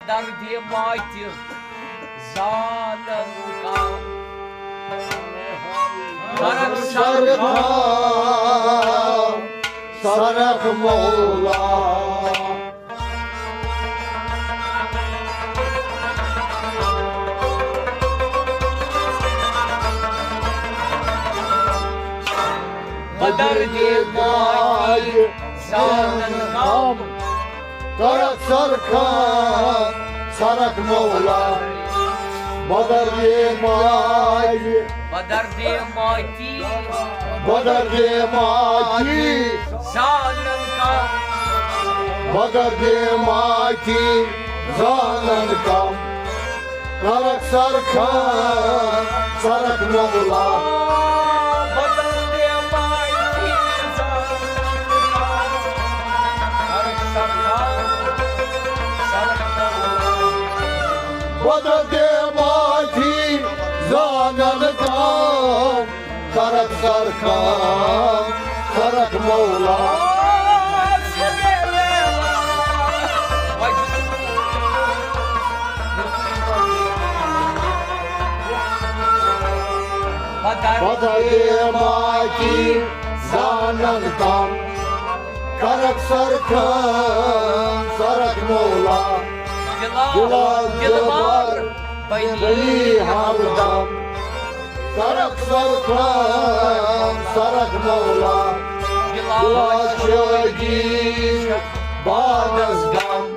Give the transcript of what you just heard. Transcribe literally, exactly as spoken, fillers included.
دردِ ماتہِ زانن کم۔ کرکھ سر سرکار سرکھ مولا۔ بدردِ ماتہِ زانن کم۔ کرکھ سرکار سرکھ مولا۔ بدردِ ماتہِ بدردِ ماتہِ بدردِ ماتہِ زانن کم۔ بدردِ ماتہِ زانن کم۔ کرکھ سرکار سرکھ مولا۔ بدردِ ماتہِ زانن کم۔ کرکھ سرکار سرکھ مولا۔ بدردِ ماتہِ زانن کم۔ کرکھ سرکار سرکھ مولا۔ بدردِ ماتہِ زانن کم۔ کرکھ سرکار سرکھ مولا۔ دِلا دِلبر بنی ہردم۔ کرکھ سرکار سرکھ مولا۔ دِلا شٲدی بادس دم۔